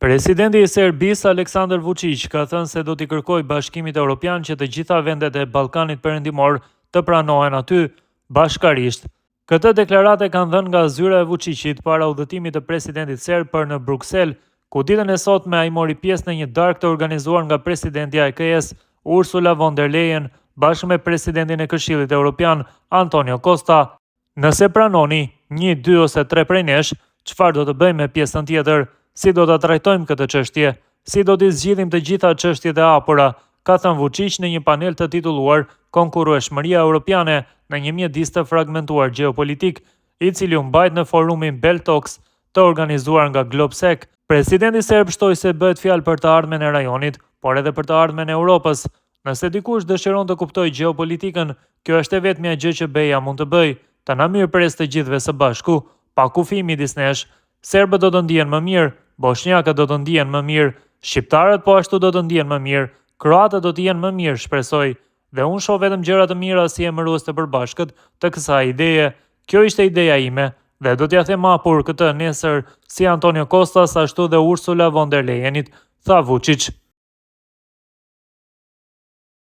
Presidenti i Serbisë, Aleksandar Vuçiq, ka thënë se do t'i kërkojë Bashkimit Evropian që të gjitha vendet e Ballkanit Perëndimor të pranohen aty, bashkarisht. Këtë deklaratë e kanë dhënë nga zyra e Vuçiqit para udhëtimit të presidentit serb për në Bruksel, ku ditën e sotme ai mori pjesë në një darkë të organizuar nga presidentja e KE-së, Ursula von der Leyen, bashkë me presidentin e Këshillit Evropian, Antonio Costa. Nëse pranoni, një, dy ose tre prej nesh, çfarë do të bëjmë me pjesën tjetër? Si do ta trajtojmë këtë çështje? Si do t'i zgjidhim të gjitha çështjet e hapura? Ka thënë Vuçiq në një panel të titulluar Konkurrueshmëria Europiane në një mjedis të fragmentuar gjeopolitik, i cili u mbajt në forumin Beltox të organizuar nga Globsec. Presidenti serb shtoi se bëhet fjalë për të ardhmen e rajonit, por edhe për të ardhmen e Europës. Nëse dikush dëshiron të kuptojë gjeopolitikën, kjo është e vetmja gjë që BE-ja mund të bëjë, të na mirëpresë të gjithëve së bashku, pa kufi midis nesh. Serbët do të ndihen më mirë, boshnjakët do të ndihen më mirë, shqiptarët po ashtu do të ndihen më mirë, kroatët do të jenë më mirë, shpresoj. Dhe unë shoh vetëm gjëra të mira si emërues të përbashkët të kësaj ideje. Kjo ishte ideja ime dhe do t'ia them hapur këtë nesër si Antonio Costas ashtu dhe Ursula von der Leyenit, tha Vučić.